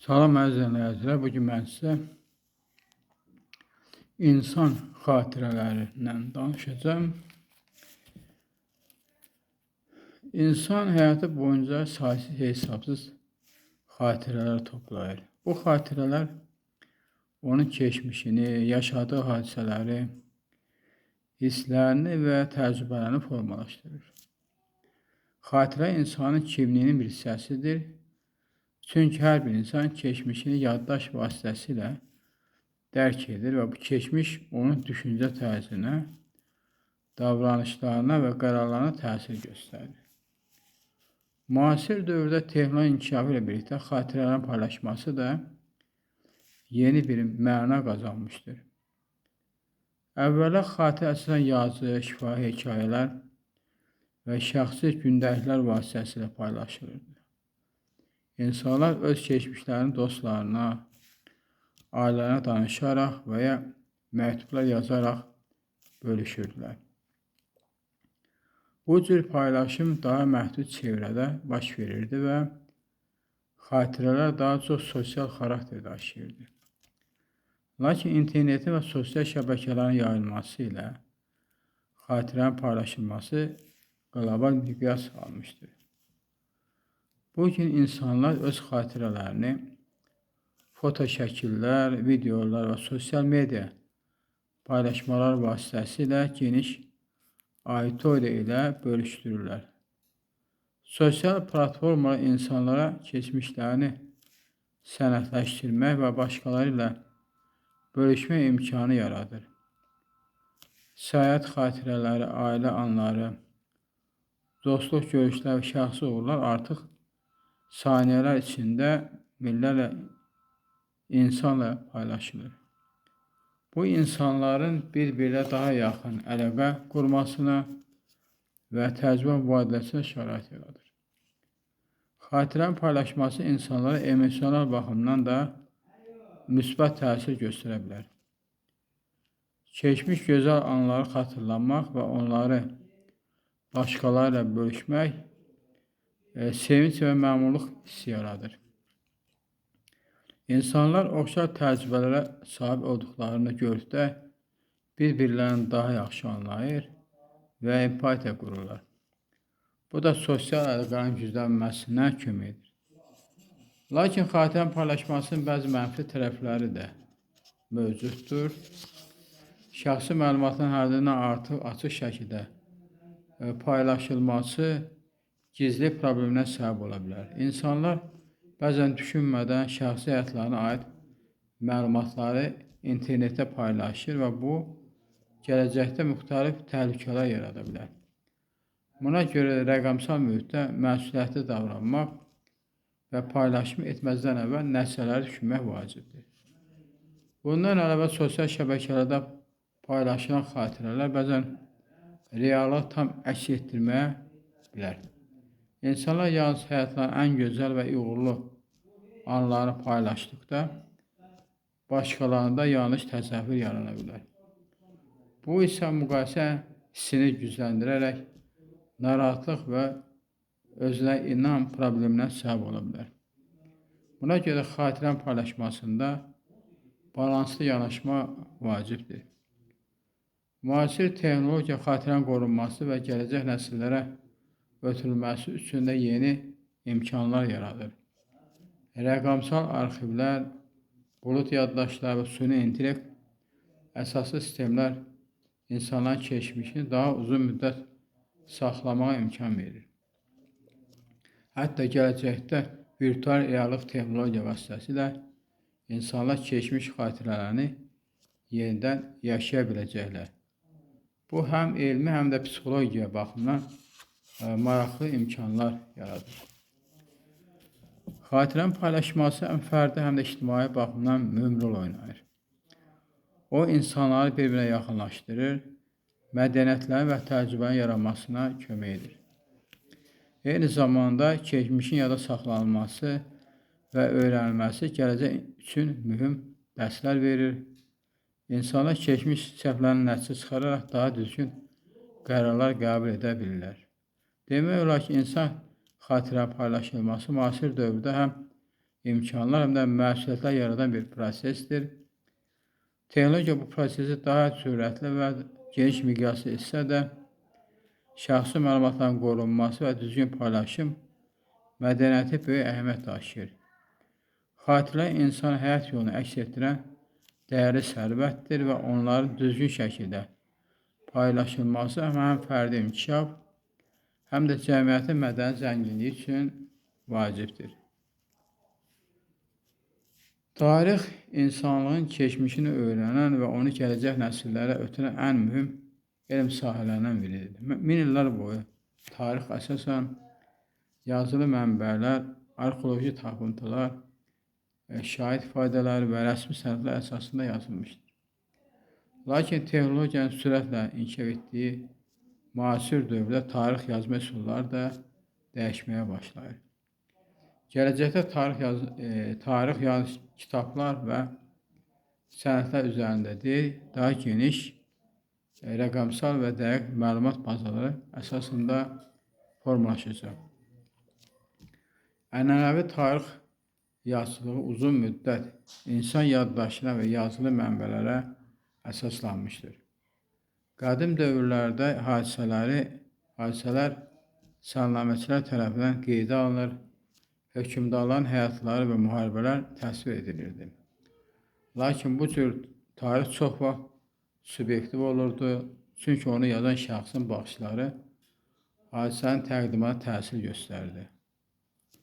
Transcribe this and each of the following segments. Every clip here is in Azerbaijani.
Salam əziz izləyicilər, bu gün mən sizə insan xatirələrindən danışacağam. İnsan həyatı boyunca saysız hesabsız xatirələr toplayır. Bu xatirələr onun keçmişini, yaşadığı hadisələri, hisslərini və təcrübələrini formalaşdırır. Xatirə insanın kimliyinin bir hissəsidir. Çünki hər bir insan keçmişini yaddaş vasitəsilə dərk edir və bu keçmiş onun düşüncə tərzinə, davranışlarına və qərarlarına təsir göstərir. Müasir dövrdə texnologiya inkişafı ilə birlikdə xatirələrin paylaşması da yeni bir məna qazanmışdır. Əvvəllər xatirə əsasən yazı, şifahi hekayələr və şəxsi gündəliklər vasitəsilə paylaşılırdı. İnsanlar öz keçmişlərini dostlarına, ailələrinə danışaraq və ya məktublar yazaraq bölüşürdülər. Bu cür paylaşım daha məhdud çevrədə baş verirdi və xatirələr daha çox sosial xarakter daşıyırdı. Lakin internetin və sosial şəbəkələrin yayılması ilə xatirənin paylaşılması qlobal miqyas almışdır. Bu gün insanlar öz xatirələrini foto şəkillər, videolar və sosial media paylaşmalar vasitəsilə geniş auditoriya ilə bölüşdürürlər. Sosial platformalar insanlara keçmişlərini sənədləşdirmək və başqaları ilə bölüşmək imkanı yaradır. Səyahət xatirələri, ailə anları, dostluq görüşləri və şəxsi uğurlar artıq saniyələr içində minlərlə insanla paylaşılır. Bu insanların bir-birinə daha yaxın əlaqə qurmasına və təcrübə mübadiləsinə şərait yaradır. Xatirənin paylaşması insanlara emosional baxımdan da müsbət təsir göstərə bilər. Keçmiş gözəl anları xatırlamaq və onları başqaları ilə bölüşmək sevinç və məmnunluq hissi yaradır. İnsanlar oxşar təcrübələrə sahib olduqlarını gördükdə bir-birlərini daha yaxşı anlayır və empatiya qururlar. Bu da sosial əlaqələrin güclənməsinə kömək edir. Lakin xatirənin paylaşmasının bəzi mənfi tərəfləri də mövcuddur. Şəxsi məlumatın həddindən artıq açıq şəkildə paylaşılması gizli probleminə səbəb ola bilər. İnsanlar bəzən düşünmədən şəxsi həyatlarına aid məlumatları internetdə paylaşır və bu gələcəkdə müxtəlif təhlükələr yarada bilər. Buna görə rəqəmsal mühitdə məsuliyyətli davranmaq və paylaşım etməzdən əvvəl nəticələri düşünmək vacibdir. Bundan əlavə sosial şəbəkələrdə paylaşılan xatirələr bəzən reallığı tam əks etdirməyə bilər. İnsanlar yalnız həyatlarının ən gözəl və uğurlu anlarını paylaşdıqda başqalarında yanlış təsəvvür yarana bilər. Bu isə müqayisə hissini gücləndirərək narahatlıq və özünə inam probleminə səbəb ola bilər. Buna görə xatirənin paylaşmasında balanslı yanaşma vacibdir. Müasir texnologiya xatirənin qorunması və gələcək nəsillərə ötürülməsi üçün də yeni imkanlar yaradır. Rəqəmsal arxivlər, bulud yaddaşları və süni intellekt əsaslı sistemlər insanların keçmişini daha uzun müddət saxlamağa imkan verir. Hətta gələcəkdə virtual reallıq texnologiya vasitəsilə insanlar keçmiş xatirələrini yenidən yaşaya biləcəklər. Bu həm elmi, həm də psixologiya baxımından maraqlı imkanlar yaradır. Xatirənin paylaşması həm fərdi, həm də ictimai baxımdan mühüm rol oynayır. O, insanları bir-birinə yaxınlaşdırır, mədəniyyətlərin və təcrübənin yaranmasına kömək edir. Eyni zamanda keçmişin yada saxlanılması və öyrənilməsi gələcək üçün mühüm dərslər verir. İnsanlar keçmiş səhvlərin nəticə çıxararaq daha düzgün qərarlar qəbul edə bilirlər. Demək olar ki, insan xatirə paylaşılması müasir dövrdə həm imkanlar, həm də məsuliyyətlər yaradan bir prosesdir. Texnologiya bu prosesi daha sürətli və geniş miqyaslı etsə də, şəxsi məlumatların qorunması və düzgün paylaşım mədəniyyəti böyük əhəmiyyət daşıyır. Xatirələr insan həyat yolunu əks etdirən dəyərli sərvətdir və onların düzgün şəkildə paylaşılması həm fərdi inkişaf, həm də cəmiyyətin mədəni zənginliyi üçün vacibdir. Tarix insanlığın keçmişini öyrənən və onu gələcək nəsillərə ötürən ən mühüm elm sahələrindən biridir. Min illər boyu tarix əsasən yazılı mənbələr, arxeoloji tapıntılar, şahid ifadələri və rəsmi sənədlər əsasında yazılmışdır. Lakin texnologiyanın sürətlə inkişaf etdiyi müasir dövrdə tarix yazma üsulları da dəyişməyə başlayır. Gələcəkdə tarix yalnız kitablar və sənədlər üzərində deyil, daha geniş rəqəmsal və dəqiq məlumat bazaları əsasında formalaşacaq. Ənənəvi tarix yazıcılığı uzun müddət insan yaddaşına və yazılı mənbələrə əsaslanmışdır. Qədim dövrlərdə hadisələr sənaməçilər tərəfindən qeydə alınır, hökmdarların həyatları və müharibələr təsvir edilirdi. Lakin bu cür tarix çox vaxt subyektiv olurdu, çünki onu yazan şəxsin baxışları hadisənin təqdimata təsir göstərdi.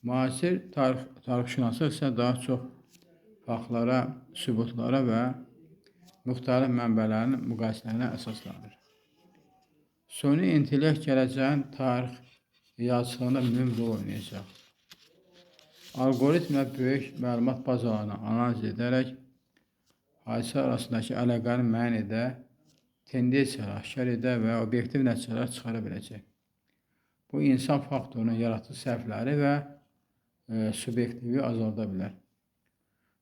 Müasir tarixşünaslıq isə daha çox faktlara, sübutlara və müxtəlif mənbələrin müqayisələrinə əsaslanır. Süni intellekt gələcəyin tarix yazıçılığında mühüm rol oynayacaq. Alqoritmlər böyük məlumat bazalarını analiz edərək hadisə arasındakı əlaqəni müəyyən edə, tendensiyaları aşkar edə və obyektiv nəticələr çıxara biləcək. Bu, insan faktorunun yaratdığı səhvləri və subyektivliyi azalda bilər.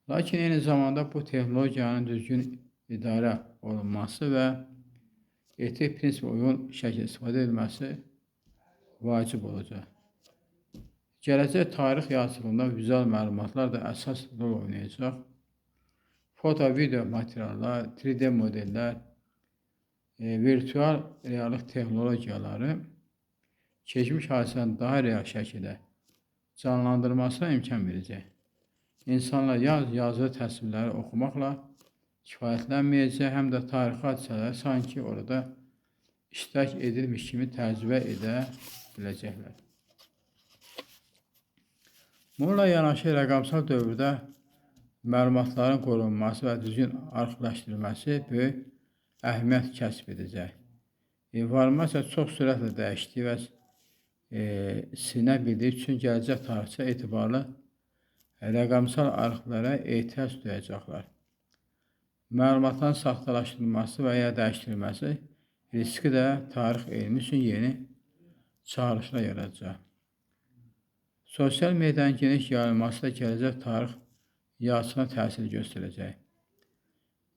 Lakin eyni zamanda bu texnologiyanın düzgün idarə olunması və etik prinsipə uyğun şəkildə istifadə edilməsi vacib olacaq. Gələcək tarix yazıcılığında vizual məlumatlar da əsas rol oynayacaq. Foto, video materiallar, 3D modellər, virtual reallıq texnologiyaları keçmiş hadisənin daha real şəkildə canlandırmasına imkan verəcək. İnsanlar yalnız yazılı təsvirləri oxumaqla kifayətlənməyəcək, həm də tarixi hadisələri sanki orada iştirak edilmiş kimi təcrübə edə biləcəklər. Bununla yanaşı rəqəmsal dövrdə məlumatların qorunması və düzgün arxivləşdirilməsi böyük əhəmiyyət kəsb edəcək. İnformasiya çox sürətlə dəyişdiyi və silinə bildiyi üçün gələcək tarixçilər etibarlı rəqəmsal arxivlərə ehtiyac duyacaqlar. Məlumatların saxtalaşdırılması və ya dəyişdirilməsi riski də tarix elmi üçün yeni çağırışlar yaradacaq. Sosial medianın geniş yayılması da gələcək tarix yazısına təsir göstərəcək.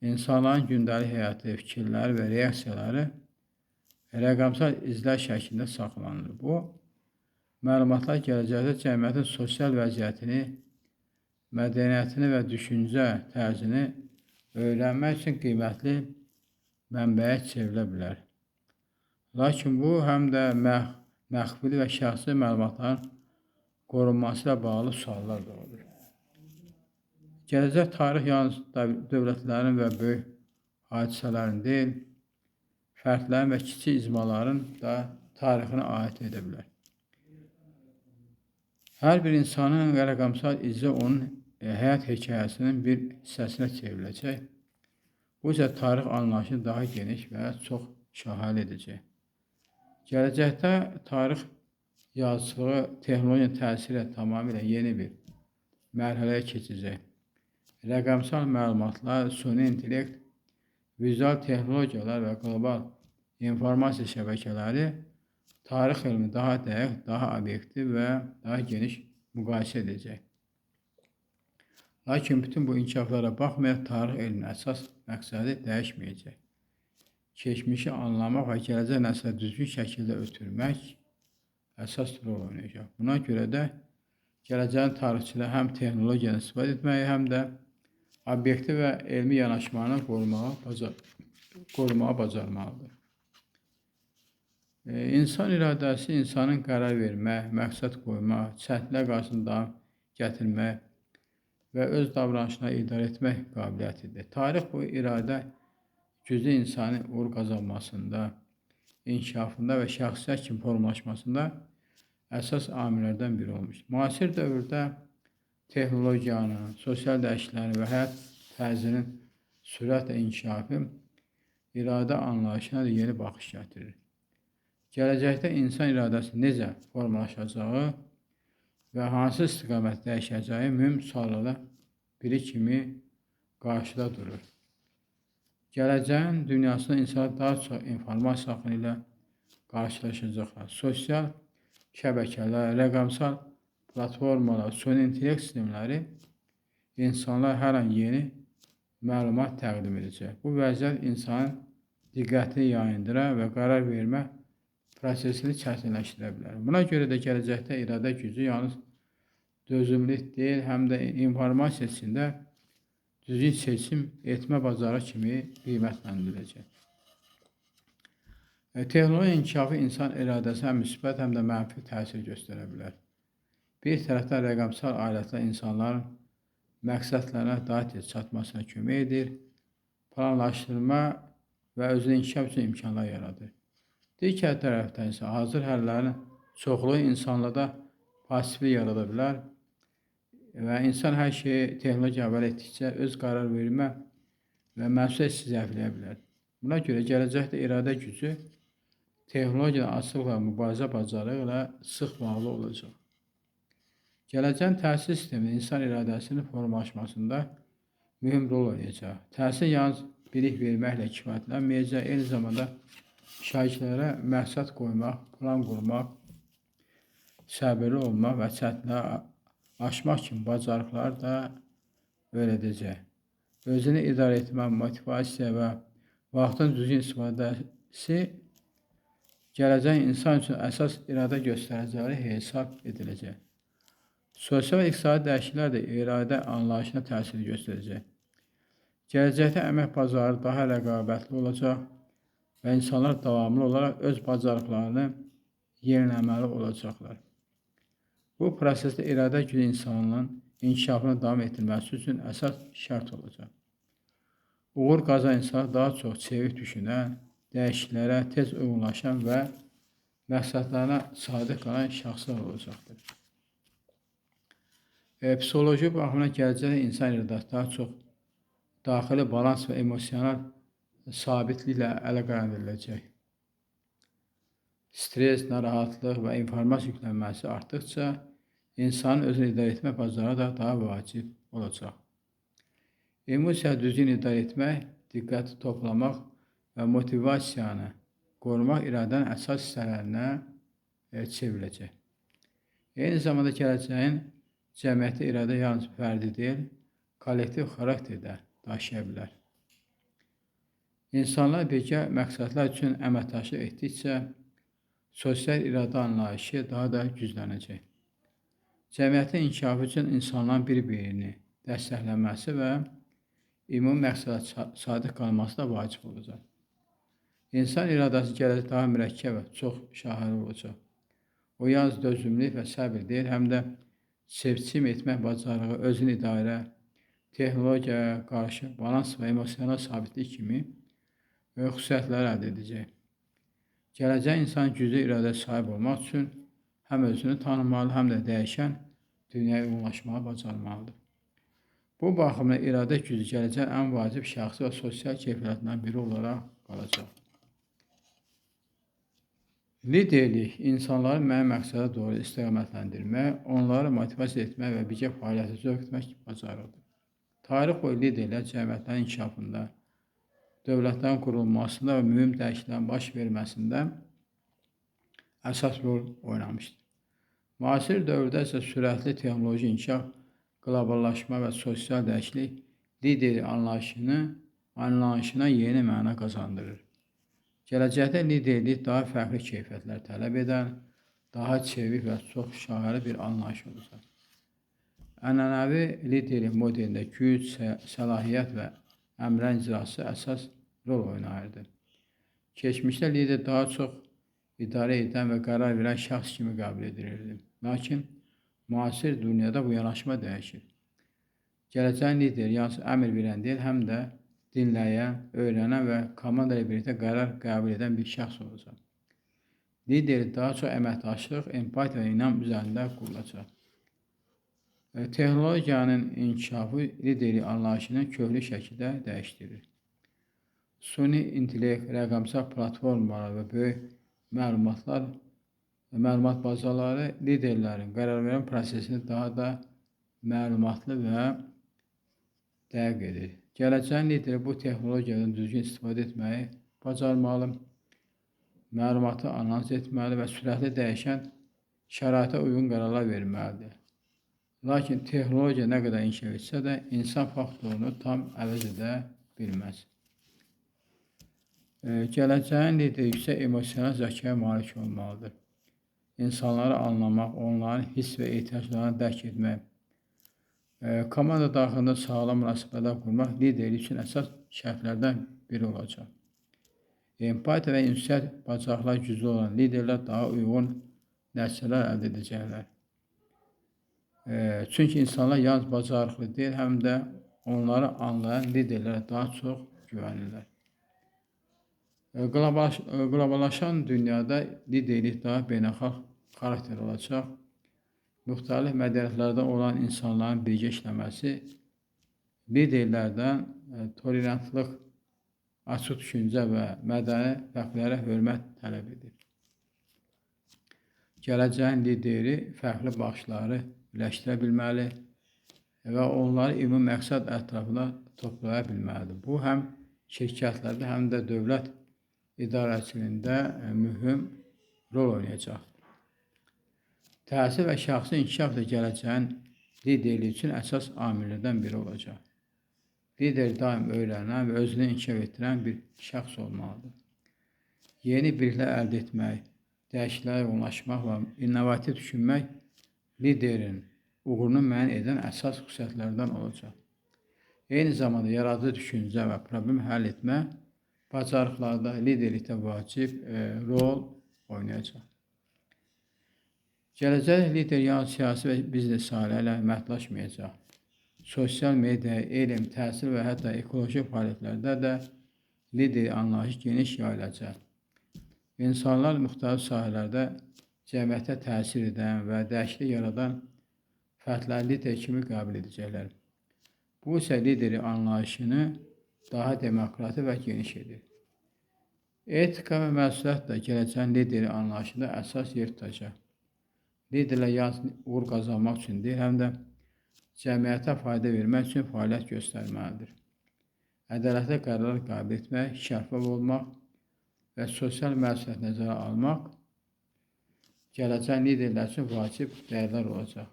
İnsanların gündəlik həyatı, fikirləri və reaksiyaları rəqəmsal izlər şəklində saxlanılır. Bu məlumatlar gələcəkdə cəmiyyətin sosial vəziyyətini, mədəniyyətini və düşüncə tərzini öyrənmək üçün qiymətli mənbəyə çevrilə bilər. Lakin bu, həm də məxfili və şəxsi məlumatların qorunması ilə bağlı suallar doğurur. Gələcək tarix yalnız dövlətlərin və böyük hadisələrin deyil, fərdlərin və kiçik icmaların da tarixini aid edə bilər. Hər bir insanın rəqəmsal izi onun həyat hekayəsinin bir hissəsinə çevriləcək. Bu isə tarix anlayışını daha geniş və çox şaxəli edəcək. Gələcəkdə tarix yazıçılığı texnologiyanın təsiri ilə tamamilə yeni bir mərhələyə keçəcək. Rəqəmsal məlumatlar, süni intellekt, vizual texnologiyalar və qlobal informasiya şəbəkələri tarix elmi daha dəqiq, daha obyektiv və daha geniş müqayisə edəcək. Lakin bütün bu inkişaflara baxmayaraq tarix elminin əsas məqsədi dəyişməyəcək. Keçmişi anlamaq və gələcək nəslə düzgün şəkildə ötürmək əsas rol oynayacaq. Buna görə də Gələcəyin tarixçiləri həm texnologiyadan istifadə etməyi, həm də obyektiv və elmi yanaşmanı qorumağı bacarmalıdır. İnsan iradəsi insanın qərar vermək, məqsəd qoymaq, çətinliklər qarşısında davam gətirmək və öz davranışına idarə etmək qabiliyyətidir. Tarix bu iradə güclü insanın uğur qazanmasında, inkişafında və şəxsiyyət kimi formalaşmasında əsas amillərdən biri olmuşdur. Müasir dövrdə texnologiyanın, sosial dəyişikliklərin və həyat tərzinin sürətlə inkişafı iradə anlayışına da yeni baxış gətirir. Gələcəkdə insan iradəsi necə formalaşacağı və hansı istiqamətdə dəyişəcəyi mühüm suallardan biri kimi qarşıda durur. Gələcəyin dünyasında insanlar daha çox informasiya axını ilə qarşılaşacaqlar. Sosial şəbəkələr, rəqəmsal platformalar, süni intellekt sistemləri insanlar hər an yeni məlumat təqdim edəcək. Bu vəziyyət insanın diqqətini yayındıra və qərar vermə prosesini çətinləşdirə bilər. Buna görə də gələcəkdə iradə gücü yalnız dözümlülük deyil, həm də informasiya içində düzgün seçim etmə bacarığı kimi qiymətləndiriləcək. Texnologiya inkişafı insan iradəsinə həm müsbət, həm də mənfi təsir göstərə bilər. Bir tərəfdən rəqəmsal alətlər insanların məqsədlərinə daha tez çatmasına kömək edir, planlaşdırma və özünü inkişaf üçün imkanlar yaradır. Digər tərəfdən isə hazır həllərin çoxluğu insanlarda passivlik yarada bilər və insan hər şeyi texnologiya həvalə etdikcə öz qərar vermə və məsuliyyət hissi zəifləyə bilər. Buna görə gələcəkdə iradə gücü texnologiyanın açıqlıqla mübarizə bacarığı ilə sıx bağlı olacaq. Gələcəyin təhsil sistemi insan iradəsinin formalaşmasında mühüm rol oynayacaq. Təhsil yalnız bilik verməklə kifayətlənməyəcək, eyni zamanda şagirdlərə məqsəd qoymaq, plan qurmaq, səbirli olmaq və çətinlikləri aşmaq kimi bacarıqları da öyrədəcək. Özünü idarə etmə, motivasiya və vaxtın düzgün istifadəsi gələcək insan üçün əsas iradə göstəriciləri hesab ediləcək. Sosial və iqtisadi dəyişikliklər də iradə anlayışına təsir göstərəcək. Gələcəkdə əmək bazarı daha rəqabətli olacaq və insanlar davamlı olaraq öz bacarıqlarını yeniləməli olacaqlar. Bu prosesdə iradə gücü insanın inkişafını davam etdirməsi üçün əsas şərt olacaq. Uğur qazanan insanlar daha çox çevik düşünən, dəyişikliklərə tez uyğunlaşan və məqsədlərinə sadiq qalan şəxslər olacaqdır. Psixoloji baxımdan gələcəkdə insan iradəsi daha çox daxili balans və emosional sabitliklə əlaqələndiriləcək. Stres, narahatlıq və informasiya yüklənməsi artdıqca insanın özünü idarə etmə bacarığı da daha vacib olacaq. Emosiya düzgün idarə etmək, diqqəti toplamaq və motivasiyanı qorumaq iradənin əsas hissələrinə çevriləcək. Eyni zamanda gələcəyin cəmiyyətdə iradə yalnız fərdi deyil, kollektiv xarakter də daşıya bilər. İnsanlar birgə məqsədlər üçün əməkdaşlıq etdikcə sosial iradə anlayışı daha da güclənəcək. Cəmiyyətin inkişafı üçün insanların bir-birini dəstəkləməsi və ümumi məqsədə sadiq qalması da vacib olacaq. İnsan iradəsi gələcəkdə daha mürəkkəb və çox şaxəli olacaq. O yalnız dözümlülük və səbir deyil, həm də seçim etmək bacarığı, özünü idarə, texnologiyaya qarşı balans və emosional sabitlik kimi xüsusiyyətləri əldə edəcək. Gələcək insan güclü iradəyə sahib olmaq üçün həm özünü tanımalı, həm də dəyişən dünyaya uyğunlaşmağı bacarmalıdır. Bu baxımdan iradə gücü gələcəyin ən vacib şəxsi və sosial keyfiyyətlərindən biri olaraq qalacaq. Liderlik insanları müəyyən məqsədə doğru istiqamətləndirmək, onları motivasiya etmək və birgə fəaliyyətə zövq etmək bacarığıdır. Tarix boyu liderlər cəmiyyətlərin inkişafında, dövlətlərin qurulmasında və mühüm dəyişikliklərin baş verməsində əsas rol oynamışdır. Müasir dövrdə isə sürətli texnoloji inkişaf, qloballaşma və sosial dəyişiklik lideri anlayışına yeni məna qazandırır. Gələcəkdə liderlik daha fərqli keyfiyyətlər tələb edən, daha çevik və çox şaxəli bir anlayış olacaq. Ənənəvi liderlik modelində güc, səlahiyyət və əmrlərin icrası əsas rol oynayırdı. Keçmişdə lider daha çox idarə edən və qərar verən şəxs kimi qəbul edilirdi. Lakin müasir dünyada bu yanaşma dəyişir. Gələcəyin lideri yalnız əmr verən deyil, həm də dinləyən, öyrənən və komanda ilə birlikdə qərar qəbul edən bir şəxs olacaq. Lideri daha çox əməkdaşlıq, empatiya və inam üzərində qurulacaq. Texnologiyanın inkişafı liderlik anlayışını köklü şəkildə dəyişdirir. Süni intellekt, rəqəmsal platformalar və böyük məlumatlar, məlumat bazaları liderlərin qərarvermə prosesini daha da məlumatlı və dəqiq edir. Gələcəyin lideri bu texnologiyadan düzgün istifadə etməyi bacarmalı, məlumatı analiz etməli və sürətli dəyişən şəraitə uyğun qərarlar verməlidir. Lakin texnologiya nə qədər inkişaf etsə də insan faktorunu tam əvəz edə bilməz. Gələcəyin lideri yüksək emosional zəkaya malik olmalıdır. İnsanları anlamaq, onların hiss və ehtiyaclarını dərk etmək, komanda daxilində sağlam münasibətlər qurmaq liderlik üçün əsas şərtlərdən biri olacaq. Empatiya və ünsiyyət bacarıqları güclü olan liderlər daha uyğun nəticələr əldə edəcəklər. Çünki insanlar yalnız bacarıqlı deyil, həm də onları anlayan liderlərə daha çox güvənirlər. Qloballaşan dünyada liderlik daha beynəlxalq xarakter olacaq. Müxtəlif mədəniyyətlərdən olan insanların birgə işləməsi liderlərdən tolerantlıq, açıq düşüncə və mədəni fərqlərə hörmət tələb edir. Gələcəyin lideri fərqli baxışları birləşdirə bilməli və onları ümumi məqsəd ətrafında toplaya bilməlidir. Bu, həm şirkətlərdə, həm də dövlət idarəçiliyində mühüm rol oynayacaqdır. Təhsil və şəxsi inkişaf da gələcəyin liderliyi üçün əsas amillərdən biri olacaq. Lider daim öyrənən və özünü inkişaf etdirən bir şəxs olmalıdır. Yeni biliklər əldə etmək, dəyişikliklərə uyğunlaşmaq və innovativ düşünmək liderin uğurunu müəyyən edən əsas xüsusiyyətlərdən olacaq. Eyni zamanda yaradıcı düşüncə və problem həll etmə bacarıqları da liderlikdə vacib rol oynayacaq. Gələcək lider yalnız siyasi və biznes sahələri ilə məhdudlaşmayacaq. Sosial media, elm, təhsil və hətta ekoloji fəaliyyətlərdə də lider anlayışı geniş yayılacaq. İnsanlar müxtəlif sahələrdə cəmiyyətə təsir edən və dəyişiklik yaradan fərdləri lider kimi qəbul edəcəklər. Bu isə lideri anlayışını daha demokratik və geniş edir. Etika və məsuliyyət də gələcəyin lideri anlayışında əsas yer tutacaq. Liderlər yalnız uğur qazanmaq üçün deyil, həm də cəmiyyətə fayda vermək üçün fəaliyyət göstərməlidir. Ədalətli qərarlar qəbul etmək, şəffaf olmaq və sosial məsuliyyət nəzərə almaq gələcəyin liderlər üçün vacib dəyərlər olacaq.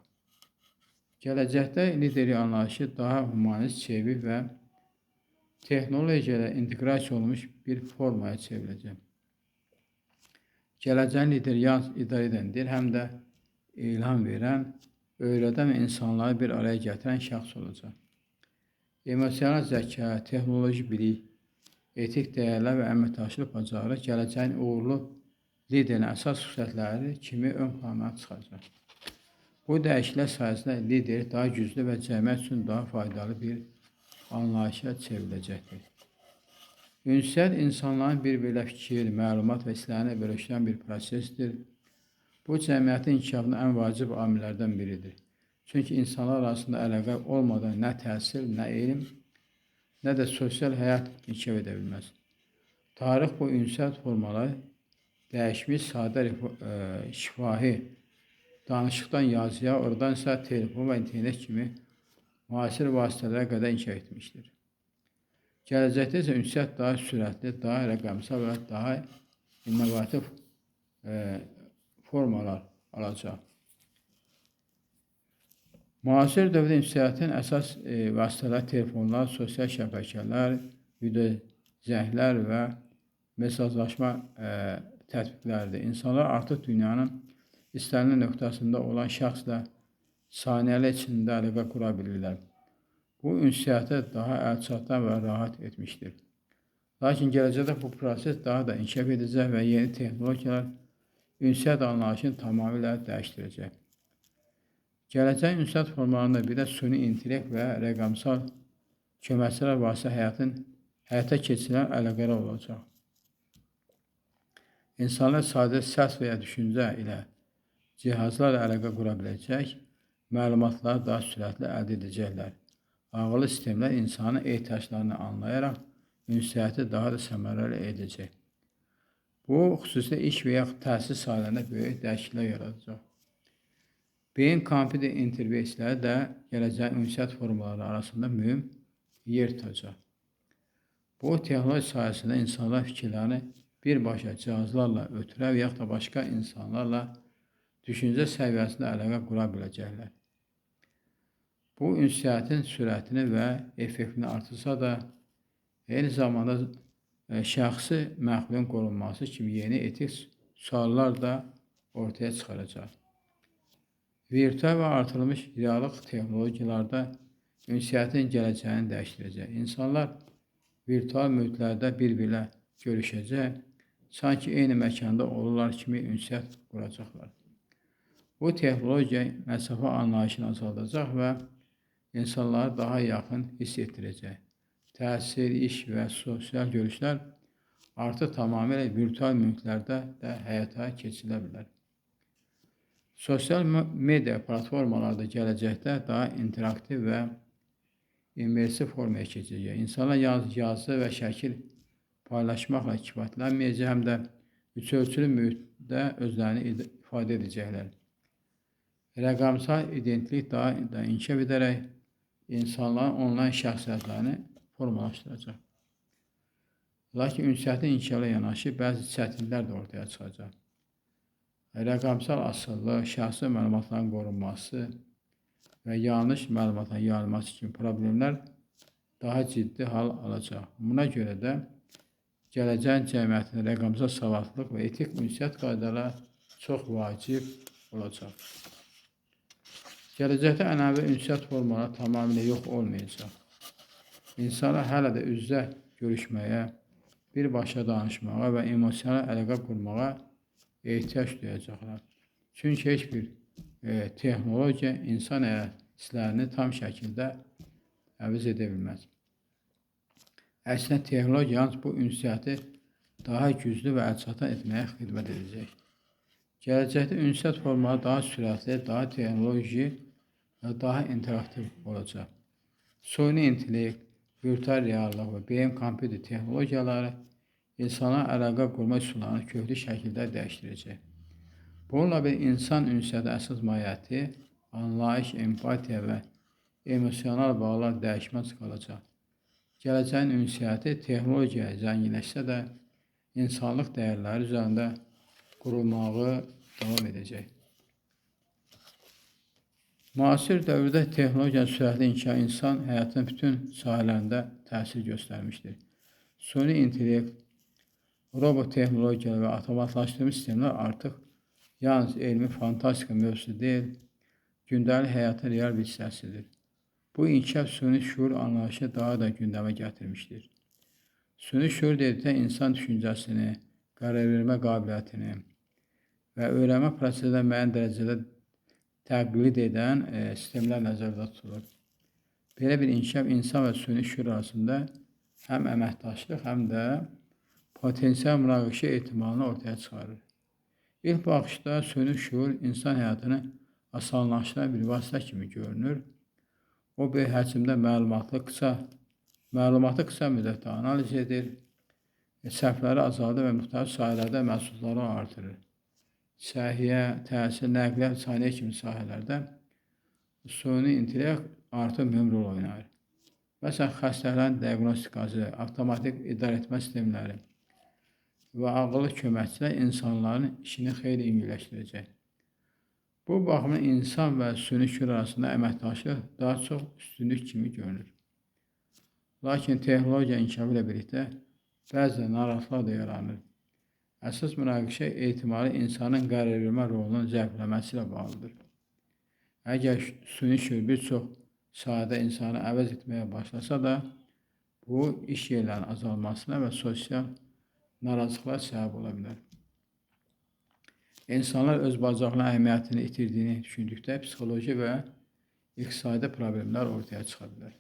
Gələcəkdə liderlik anlayışı daha humanist, çevik və texnologiya ilə inteqrasiya olunmuş bir formaya çevriləcək. Gələcəyin lideri yalnız idarə edən deyil, həm də ilham verən, öyrədən və insanları bir araya gətirən şəxs olacaq. Emosional zəka, texnoloji bilik, etik dəyərlər və əməkdaşlıq bacarığı gələcəyin uğurlu liderin əsas xüsusiyyətləri kimi ön plana çıxacaq. Bu dəyişikliklər sayəsində lider daha güclü və cəmiyyət üçün daha faydalı bir anlayışa çevriləcəkdir. Ünsiyyət insanların bir-biri ilə fikir, məlumat və hisslərini bölüşdürən bir prosesdir. Bu, cəmiyyətin inkişafının ən vacib amillərdən biridir. Çünki insanlar arasında əlaqə olmadan nə təhsil, nə elm, nə də sosial həyat inkişaf edə bilməz. Tarix bu ünsiyyət formaları dəyişmiş sadə şifahi danışıqdan yazıya, oradan isə telefon və internet kimi müasir vasitələrə qədər inkişaf etmişdir. Gələcəkdə isə ünsiyyət daha sürətli, daha rəqəmsal və daha innovativ formalar alacaq. Müasir dövrdə ünsiyyətin əsas vasitələri telefonlar, sosial şəbəkələr, video zənglər və mesajlaşma tətbiqləridir. İnsanlar artıq dünyanın istənilən nöqtəsində olan şəxslə saniyələr içində əlaqə qura bilirlər. Bu, ünsiyyəti daha əlçatan və rahat etmişdir. Lakin gələcəkdə bu proses daha da inkişaf edəcək və yeni texnologiyalar ünsiyyət anlayışını tamamilə dəyişdirəcək. Gələcəyin ünsiyyət formalarında bir də süni intellekt və rəqəmsal köməkçilər vasitəsilə həyata keçirilən əlaqələr olacaq. İnsanlar sadəcə səs və ya düşüncə ilə cihazlarla əlaqə qura biləcək, məlumatları daha sürətli əldə edəcəklər. Ağıllı sistemlər insanın ehtiyaclarını anlayaraq ünsiyyəti daha da səmərəli edəcək. Bu, xüsusilə iş və ya təhsil sahələrində böyük dəyişikliklər yaradacaq. Beyin kompüter interfeysləri də gələcəyin ünsiyyət formaları arasında mühüm yer tutacaq. Bu texnologiya sayəsində insanlar fikirlərini birbaşa cihazlarla ötürə və yaxud da başqa insanlarla düşüncə səviyyəsində əlaqə qura biləcəklər. Bu, ünsiyyətin sürətini və effektini artırsa da, eyni zamanda şəxsi məxfiyyətin qorunması kimi yeni etik suallar da ortaya çıxaracaq. Virtual və artırılmış reallıq texnologiyalarda ünsiyyətin gələcəyini dəyişdirəcək. İnsanlar virtual mühitlərdə bir-birlə görüşəcək, sanki eyni məkanda olurlar kimi ünsiyyət quracaqlar. Bu texnologiya məsafə anlayışını azaldacaq və insanları daha yaxın hiss etdirəcək. Təhsil, iş və sosial görüşlər artıq tamamilə virtual mühitlərdə də həyata keçirilə bilər. Sosial media platformaları da gələcəkdə daha interaktiv və immersiv formaya keçəcək. İnsanlar yalnız yazı və şəkil paylaşmaqla kifayətlənməyəcək, həm də üçölçülü mühitdə özlərini ifadə edəcəklər. Rəqəmsal identilik daha da inkişaf edərək insanların onlayn şəxsiyyətlərini formalaşdıracaq. Lakin ünsiyyətin inkişafı ilə yanaşı bəzi çətinliklər də ortaya çıxacaq. Rəqəmsal asılılıq, şəxsi məlumatların qorunması və yanlış məlumatların yayılması kimi problemlər daha ciddi hal alacaq. Buna görə də gələcəyin cəmiyyətində rəqəmsal savadlılıq və etik ünsiyyət qaydaları çox vacib olacaq. Gələcəkdə ənənəvi ünsiyyət formaları tamamilə yox olmayacaq. İnsanlar hələ də üz-üzə görüşməyə, birbaşa danışmağa və emosional əlaqə qurmağa ehtiyac duyacaqlar. Çünki heç bir texnologiya insan hisslərini tam şəkildə əvəz edə bilməz. Əksinə, texnologiya yalnız bu ünsiyyəti daha güclü və əlçatan etməyə xidmət edəcək. Gələcəkdə ünsiyyət formaları daha sürətli, daha texnoloji və daha interaktiv olacaq. Süni intellekt, virtual reallıq və beyin kompüter texnologiyaları insana əlaqə qurma üsullarını köklü şəkildə dəyişdirəcək. Bununla bir insan ünsiyyəti əsas mahiyyəti, anlayış, empatiya və emosional bağlar dəyişməz qalacaq. Gələcəyin ünsiyyəti texnologiya zənginləşsə də insanlıq dəyərləri üzərində qurulmağı davam edəcək. Müasir dövrdə texnologiyanın sürətli inkişafı insan həyatının bütün sahələrində təsir göstərmişdir. Süni intellekt, robot texnologiyaları və avtomatlaşdırılmış sistemlər artıq yalnız elmi fantastika mövzusu deyil, gündəlik həyatın real bir hissəsidir. Bu inkişaf süni şüur anlayışı daha da gündəmə gətirmişdir. Süni şüur dedikdə insan düşüncəsini, qərar vermə qabiliyyətini və öyrənmə prosesində müəyyən dərəcədə təqlid edən sistemlər nəzərdə tutulur. Belə bir inkişaf insan və süni şüur arasında həm əməkdaşlıq, həm də potensial münaqişə ehtimalını ortaya çıxarır. İlk baxışda süni şüur insan həyatını asanlaşdıran bir vasitə kimi görünür. O, böyük həcmdə məlumatı qısa müddətdə analiz edir, səhvləri azaldır və müxtəlif sahələrdə məhsulları artırır. Səhiyyə, təhsil, nəqliyyat, saniyə kimi sahələrdə süni intellekt artıq mühüm rol oynayır. Məsələn, xəstələrin diaqnostikası, avtomatik idarəetmə sistemləri və ağıllı köməkçilər insanların işini xeyli yüngülləşdirəcək. Bu baxımdan insan və süni şüur arasında əməkdaşlıq daha çox üstünlük kimi görünür. Lakin texnologiya inkişafı ilə birlikdə bəzi narahatlıqlar da yaranır. Əsas münaqişə ehtimali insanın qərar vermə rolunun zəifləməsi ilə bağlıdır. Əgər süni şüur bir çox sahədə insanı əvəz etməyə başlasa da, bu iş yerlərinin azalmasına və sosial narazılıqlara səbəb ola bilər. İnsanlar öz bacarıqlarının əhəmiyyətini itirdiyini düşündükdə psixoloji və iqtisadi problemlər ortaya çıxa bilər.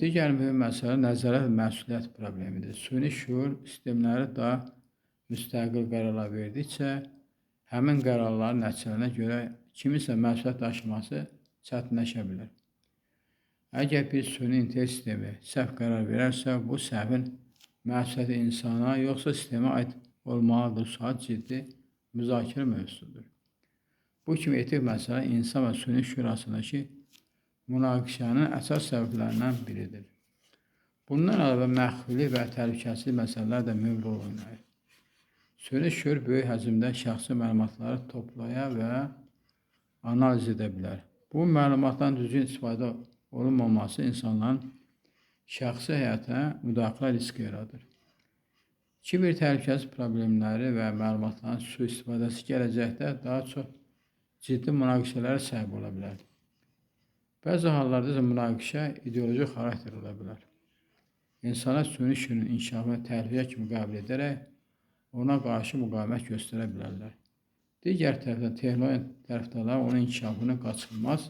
Digər mühüm məsələ nəzarət və məsuliyyət problemidir. Süni şüur sistemləri daha müstəqil qərarlar verdikcə, həmin qərarların nəticələrinə görə kiminsə məsuliyyət daşıması çətinləşə bilər. Əgər bir süni intellekt sistemi səhv qərar verərsə, bu səhvin məsuliyyəti insana yoxsa sistemə aid olmalıdır sual ciddi müzakirə mövzusudur. Bu kimi etik məsələ insan və süni şüur arasındakı münaqişənin əsas səbəblərindən biridir. Bundan əlavə məxfilik və təhlükəsizlik məsələləri də mühim rol oynayır. Süni şüur böyük həcmdə şəxsi məlumatları toplaya və analiz edə bilər. Bu məlumatların düzgün istifadə olunmaması insanların şəxsi həyatına müdaxilə riski yaradır. Kiber təhlükəsizlik problemləri və məlumatların sui-istifadəsi gələcəkdə daha çox ciddi münaqişələrə səbəb ola bilər. Bəzi hallarda isə münaqişə ideoloji xarakter ola bilər. İnsanlar süni şüurun inkişafını təhlükə kimi qəbul edərək ona qarşı müqavimət göstərə bilərlər. Digər tərəfdən texnologiya tərəfdarları onun inkişafını qaçılmaz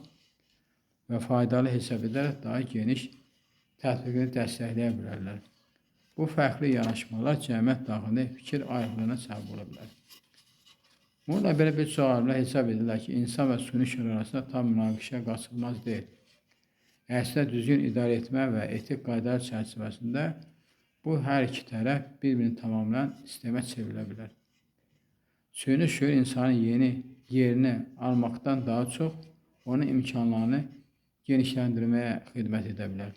və faydalı hesab edərək daha geniş tətbiqini dəstəkləyə bilərlər. Bu fərqli yanaşmalar cəmiyyət daxilində fikir ayrılığına səbəb ola bilər. Bununla belə bir çox alimlər hesab edirlər ki, insan və süni şüur arasında tam münaqişə qaçılmaz deyil. Əslində düzgün idarə etmə və etik qaydalar çərçivəsində bu hər iki tərəf bir-birini tamamlayan sistemə çevrilə bilər. Süni şüur insanın yeni yerini almaqdan daha çox onun imkanlarını genişləndirməyə xidmət edə bilər.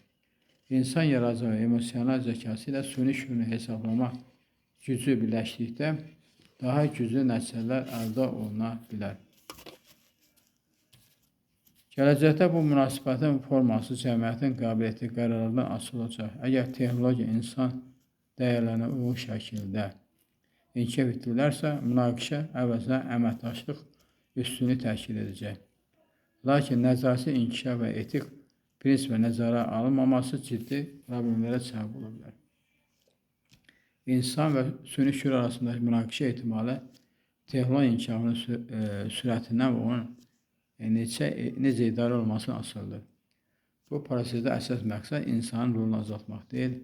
İnsan yaradıcı və emosional zəkası ilə süni şüurun hesablama gücü birləşdikdə daha güclü nəticələr əldə oluna bilər. Gələcəkdə bu münasibətin forması cəmiyyətin qəbul etdiyi qərarlardan asılı olacaq. Əgər texnologiya insan dəyərlərinə uyğun şəkildə inkişaf etdirilərsə, münaqişə əvəzinə əməkdaşlıq üstünlük təşkil edəcək. Lakin nəzarətsiz inkişaf və etik prinsip və nəzərə alınmaması ciddi problemlərə səbəb ola bilər. İnsan və süni şüur arasındakı münaqişə ehtimalı texnologiya inkişafının sürətindən və onun necə idarə olunmasından asılıdır. Bu prosesdə əsas məqsəd insanın rolunu azaltmaq deyil,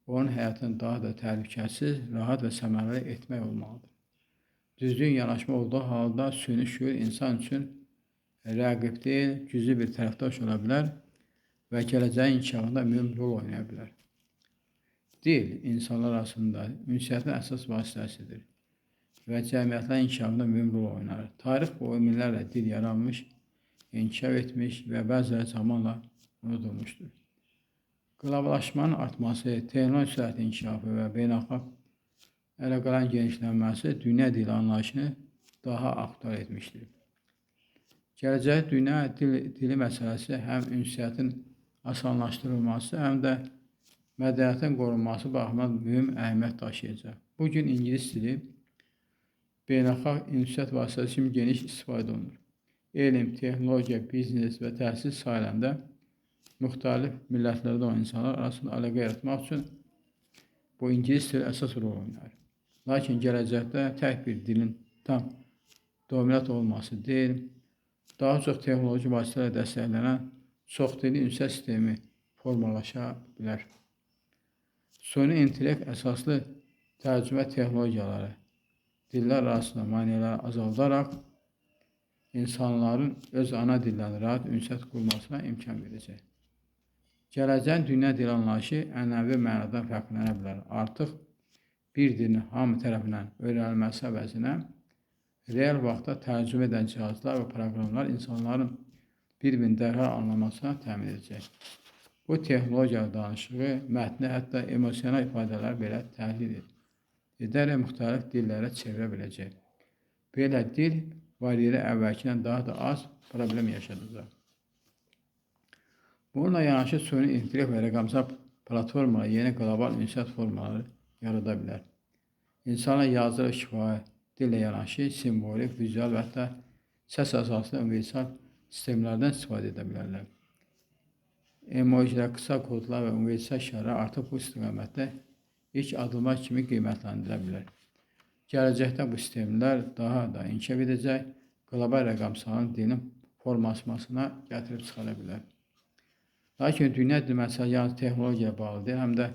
onun həyatını daha da təhlükəsiz, rahat və səmərəli etmək olmalıdır. Düzgün yanaşma olduğu halda süni şüur insan üçün rəqib deyil, güclü bir tərəfdaş ola bilər və gələcəyin inkişafında mühim rol oynaya bilər. Dil insanlar arasında ünsiyyətin əsas vasitəsidir və cəmiyyətlərin inkişafında mühim rol oynar. Tarix boyu minlərlə dil yaranmış, inkişaf etmiş və bəziləri zamanla unudulmuşdur. Qloballaşmanın artması, texnologiya sürətli inkişafı və beynəlxalq əlaqələrin genişlənməsi dünya dili anlayışını daha aktual etmişdir. Gələcək dünya dili məsələsi həm ünsiyyətin asanlaşdırılması, həm də mədəniyyətin qorunması baxımından mühim əhəmiyyət daşıyacaq. Bugün ingilis dili beynəlxalq ünsiyyət vasitəsi kimi geniş istifadə olunur. Elm, texnologiya, biznes və təhsil sahələrində müxtəlif millətlərdə olan insanlar arasında əlaqə yaratmaq üçün bu ingilis dili əsas rol oynayır. Lakin gələcəkdə tək bir dilin tam dominant olması deyil, daha çox texnoloji vasitələrlə dəstəklənən çoxdilli ünsiyyət sistemi formalaşa bilər. Süni intellekt əsaslı tərcümə texnologiyaları dillər arasında maneələri azaldaraq insanların öz ana dillərini rahat ünsiyyət qurmasına imkan verəcək. Gələcəyin dünya dili anlayışı ənənəvi mənadan fərqlənə bilər. Artıq bir dilin hamı tərəfindən öyrənilməsi əvəzinə real vaxtda tərcümə edən cihazlar və proqramlar insanların bir-birini dərhal anlamasına təmin edəcək. Bu texnologiya danışığı, mətni, hətta emosional ifadələri belə təhlil edərək müxtəlif dillərə çevirə biləcək. Belə dil baryeri əvvəlkindən daha da az problem yaşadacaq. Bununla yanaşı süni intellekt və rəqəmsal platformalar yeni qlobal ünsiyyət formaları yarada bilər. İnsanlar yazılı və şifahi dillə yanaşı simvolik, vizual və hətta səs əsaslı universal sistemlərdən istifadə edə bilərlər. Emojilər, qısa kodlar və universal işarələr artıq bu istiqamətdə ilk addımlar kimi qiymətlendirilə bilər. Gələcəkdə bu sistemlər daha da inkişaf edəcək, qlobal rəqəmsalın dilinin formalaşmasına gətirib çıxara bilər. Lakin dünya dili məsələsi yalnız texnologiyaya bağlı deyil, həm də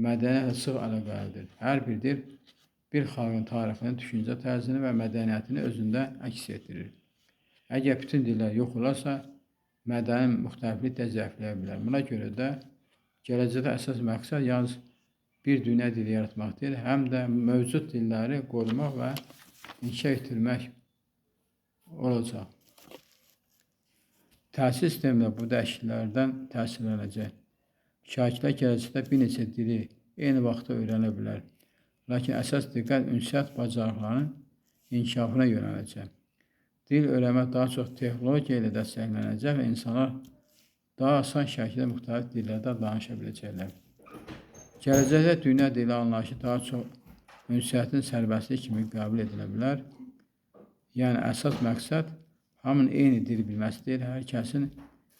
mədəniyyətlə sıx əlaqəlidir. Hər bir dil bir xalqın tarixini, düşüncə tərzini və mədəniyyətini özündə əks etdirir. Əgər bütün dillər yox olarsa, mədəni müxtəliflik də zəifləyə bilər. Buna görə də gələcəkdə əsas məqsəd yalnız bir dünya dili yaratmaq deyil, həm də mövcud dilləri qorumaq və inkişaf etdirmək olacaq. Təhsil sistemi də bu dəyişikliklərdən təsirlənəcək. Şagirdlər gələcəkdə bir neçə dili eyni vaxtda öyrənə bilər. Lakin əsas diqqət ünsiyyət bacarıqlarının inkişafına yönələcək. Dil öyrənmək daha çox texnologiya ilə dəstəklənəcək və insanlar daha asan şəkildə müxtəlif dillərdə danışa biləcəklər. Gələcəkdə dünya dili anlayışı daha çox ünsiyyətin sərbəstliyi kimi qəbul edilə bilər. Yəni əsas məqsəd hamının eyni dili bilməsi deyil, hər kəsin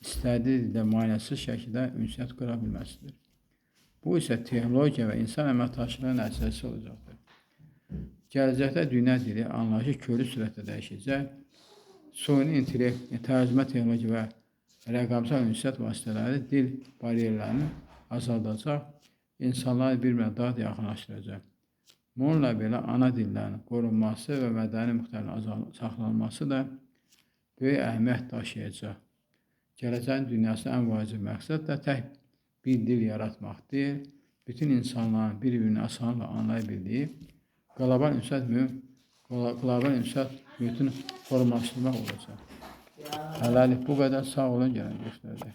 istədiyi dildə maneəsiz şəkildə ünsiyyət qura bilməsidir. Bu isə texnologiya və insan əməkdaşlığı nəticəsi olacaqdır. Gələcəkdə dünya dili anlayışı köklü sürətlə dəyişəcək. Süni intellekt, tərcümə texnologiya və rəqəmsal ünsiyyət vasitələri dil baryerlərini azaldacaq, insanları bir-birinə daha da yaxınlaşdıracaq. Bununla belə ana dillərinin qorunması və mədəni müxtəlifliyin saxlanılması da böyük əhəmiyyət daşıyacaq. Gələcəyin dünyasında ən vacib məqsəd də tək bir dil yaratmaq deyil, bütün insanların bir-birini asanlıqla anlaya bildiyi qlobal ünsiyyət mühitini formalaşdırmaq olacaq. Hələlik bu qədər. Sağ olun, gələn görüşlərdə.